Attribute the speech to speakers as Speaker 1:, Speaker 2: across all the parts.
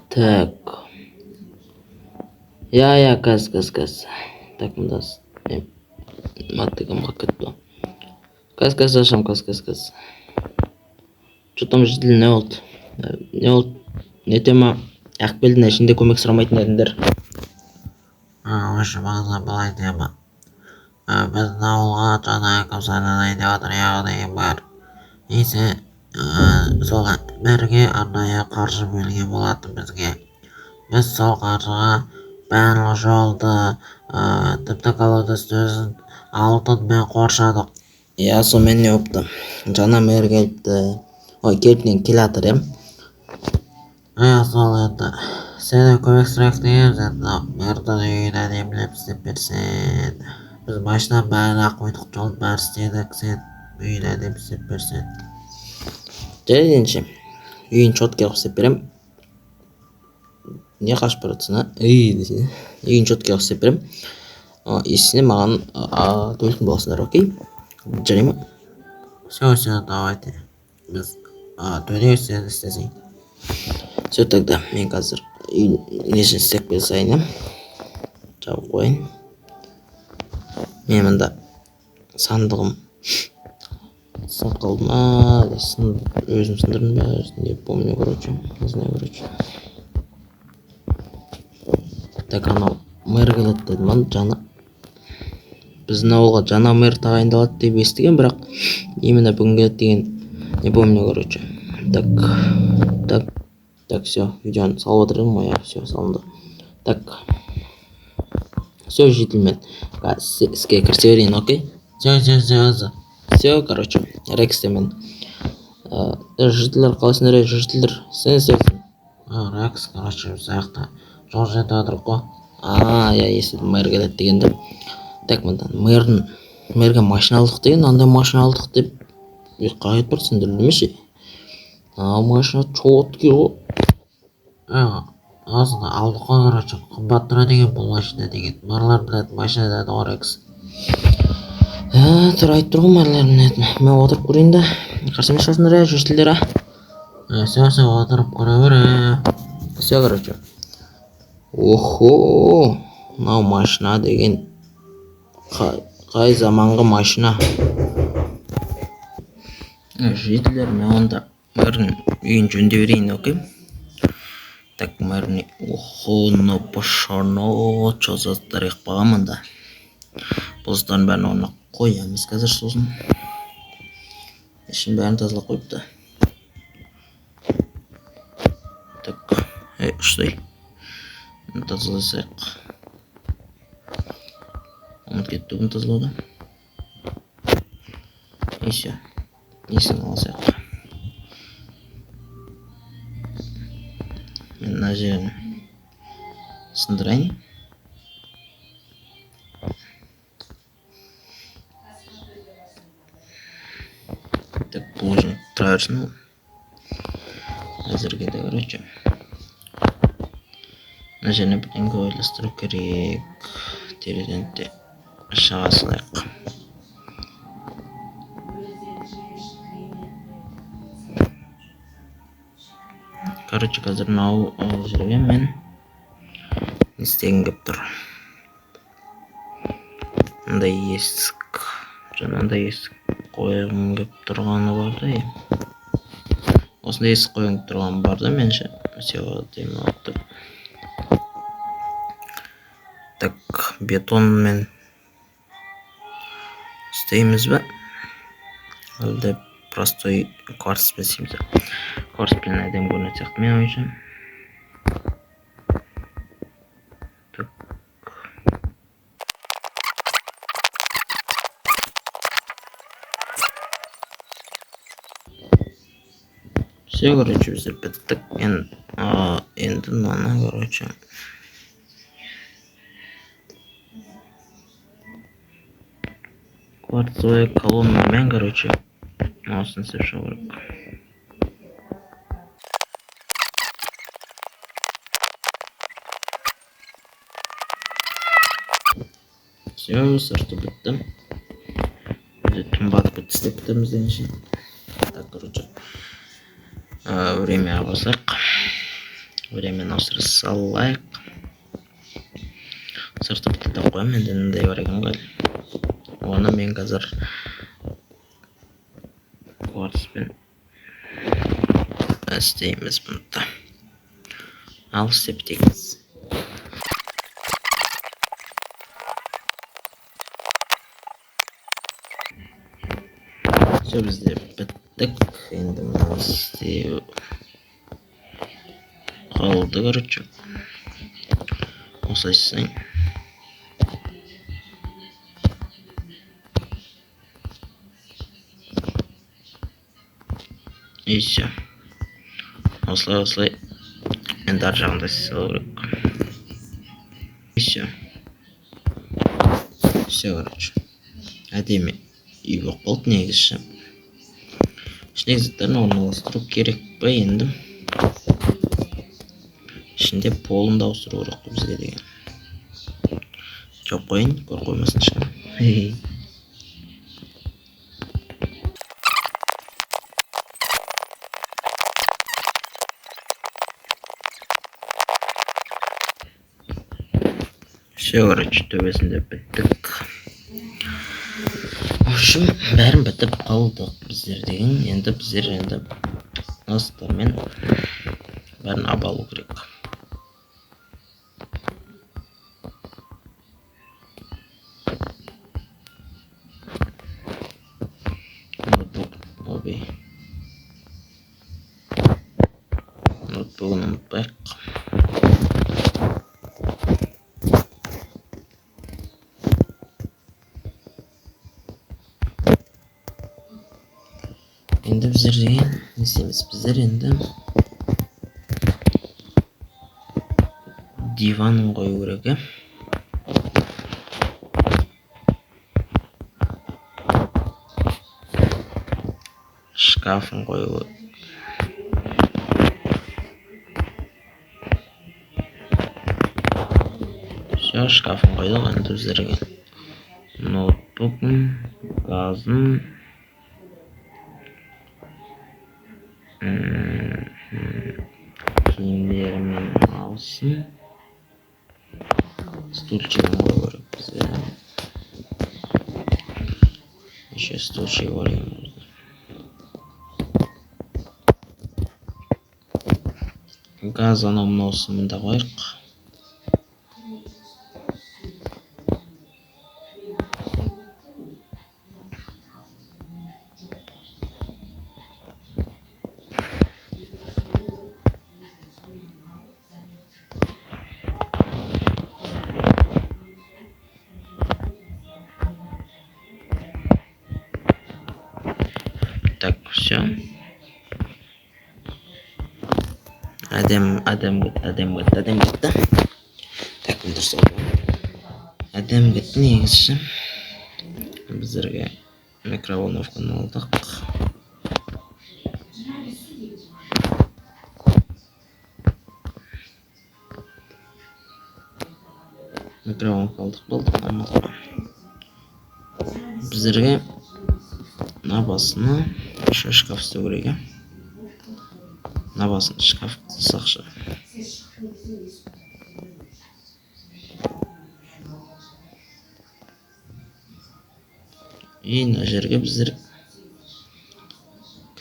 Speaker 1: Так, иә, иә, қазір, қазір, қазір. Так, мында не мотыгам қалып кетті ғой. Қазір, қазір ашамын, қазір, қазір, қазір. Че там, житель, не болды, не болды, не тема? Ақбелдің ішінде көмек сұрамайтын едіңдер.
Speaker 2: Вообще, бағана былай тема. Біздің ауылға жаңа әкім сайланайын деп жатыр, яғни мэр. Несе, сол мэрге арнайы қаржы бөлінген болатын бізге. Біз сол қаржыға барлық жолды, тіпті колодецті өзін алтынмен қоршадық.
Speaker 1: Иә, сонымен не болыпты? Жаңа мэр келіпті, ой, келіп не, келе жатыр, иә.
Speaker 2: Иә, сол енді сенен көмек сұрайық дегенбіз. Енді мэрдің үйін әдемілеп істеп берсең. Біз машинаның бәрін ақ қойдық, жолдың бәрін істедік, сен үйін әдемі істеп берсең.
Speaker 1: Жарайды ендеше, үйін четкий қылып істеп беремін. Не қашып бара жатсың, а? Ей десе, үйін четкий қылып істеп беремін. Есіне маған төлейтін боласыңдар, окей, жарай ма?
Speaker 2: Все, все, давайте. Біз төлейміз, сен істесең.
Speaker 1: Все, тогда мен қазір үй несін істеп бере салайын, иә, жауып қояйын. Мен мында сандығым сынып қалды ма, өзім сындырдым ба, не помню, короче, не знаю, короче. Так, анау мэр келеді деді ма? Жаңа біздің ауылға жаңа мэр тағайындалады деп естігем, бірақ именно бүгін келеді деген не помню, короче. Так, так, так, все, видеоны салып отыр едім ғой, иә, все, салынды. Так, все, жительмен қазір іске кірісе берейін, окей?
Speaker 2: Все, все, все.
Speaker 1: Все, короче, Рексте мен жительдер, қалайсыңдар, ей, жительдер, сен не істеп?
Speaker 2: Рекс, короче, біз жақта жол жөніп жатырмық қой.
Speaker 1: А, иә, естідім мэр келеді дегенді. Так, мында мэрдің, мэрге машина алдық деген, андай машина алдық деп қай кетіп бара жатсыңдар демеші? Мынау машина четкий ғой.
Speaker 2: Осыны алдық қой, короче, қымбат тұрады екен бұл машина деген. Мэрлар білетін машина деді ғой Рекс.
Speaker 1: Ә, тұр, айтып тұр ғой мэрлер білетін. Мен отырып көрейін да, қарсы емес шығарсыңдар, иә, жительдер, а?
Speaker 2: Все, все, отырып көре бер.
Speaker 1: Все, короче. Охо, мынау машина деген қай заманғы машина? Жительдер, мен онда мэрдің үйін жөндей берейін, окей? Так, мэрдің, охо, мынау пошано, чё за тарих баға мында? Бұл заттардың бәрін орнына қоямыз қазір сосын. Ішін бәрін тазалап қойыпты. Так, ей, ұштай. Тазаласақ. Ұмытып кетті бұны тазалауды. И все. Есін алсақ. Мен мына жерін сындырайын. Так, бұл жерін тұра берсін ол. Әзірге де, короче. Мына жеріне бірдеңе ойластыру керек. Терезені де шыға салайық. Короче, қазір мынау жерге мен не істегім келіп тұр. Мындай есік, жаңағындай есік қойғым келіп тұрғаны бар да, е. Осындай есік қойғым келіп тұрғаны бар да, меніңше. Все, әдемі болып тұр. Так, бетонмен істейміз бе? Әлде простой кварцпен істейміз бе? Кварцпен әдемі көрінетін сияқты менің ойымша. Так. Все, короче, біздер біттік. Енді мынаны, короче, кварцевая колоннамен, короче, мынасын істеп шығу керек. Все, сырты бітті. Бізде түн батып кетті, істеп бітеміз дегенше. Так, короче, время басайық. Временно ауыстыра салайық. Сырты бітті деп қоямын. Енді мындай бар екен ғой. Оны мен қазір кварцпен істейміз бұны. Ал істеп бітейік. Все, бізде біттік. Енді мынаны істеу қалды, короче. Осылай істейін. И все. Осылай, осылай. Енді ар жағында істей салу керек. И все. Все, короче. Әдемі үй болып қалды негізі. Ішіндегі заттарын орналастыру керек па енді? Ішінде полын да ауыстыру керек қой бізге деген. Жауып қояйын, көріп қоймасын ешкім. Все, короче, төбесінде біттік. В общем, бәрін бітіп қалдық біздер деген. Енді біздер енді астармен бәрін алу керек. Ноутбук, оби. Ноутбугын ұмытпайық. Енді біздер деген не істейміз? Біздер енді диванын қою керек, иә? Шкафын қою керек. Все, шкафын қойдық. Енді біздерге ноутбугын, газын, киімдерімен алсын, стульчигін қою керек бізге. Еще стульчик бар екен бізде. Газ анау мынаусын мында қояйық. Так, все. Әдем, әдем кетті, әдем кетті, әдем кетті. Так, мен дұрыс алып. Әдем кетті негізі. Біздерге микроволновканы алдық. Микроволновка алдық, болды, алмадық. Біздерге мына басына еще шкаф істеу керек, иә? Мына басын шкаф қылсақшы. И мына жерге біздер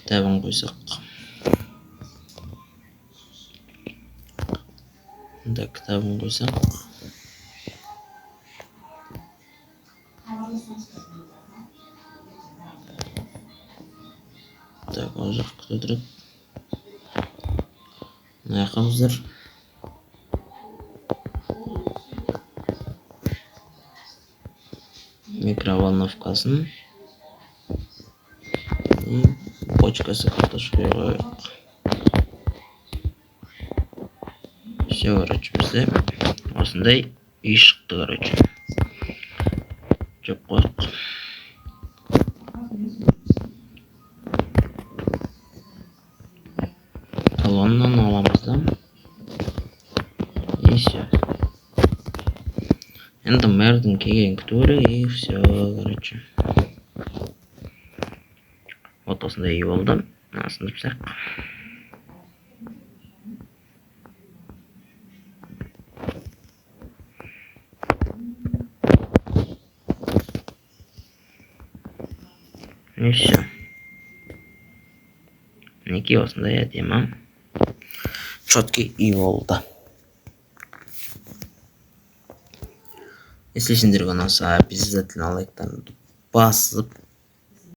Speaker 1: кітабын қойсақ. Мында кітабын қойсақ. Так, ол жақ күте тұрады. Мына жаққа біздер микроволновкасын и бочкасы картошка қояйық. Все, короче, бізде осындай үй шықты, короче. Жеп қояйық. Колоннаны аламыз да. И все. Енді мэрдің келгенін күту керек, и все, короче. Вот осындай үй болды. Мынасын жіпсек. И все. Мінекей, осындай әдемі, четкий үй болды. Если сендерге ұнаса, обязательно лайктарыңды басып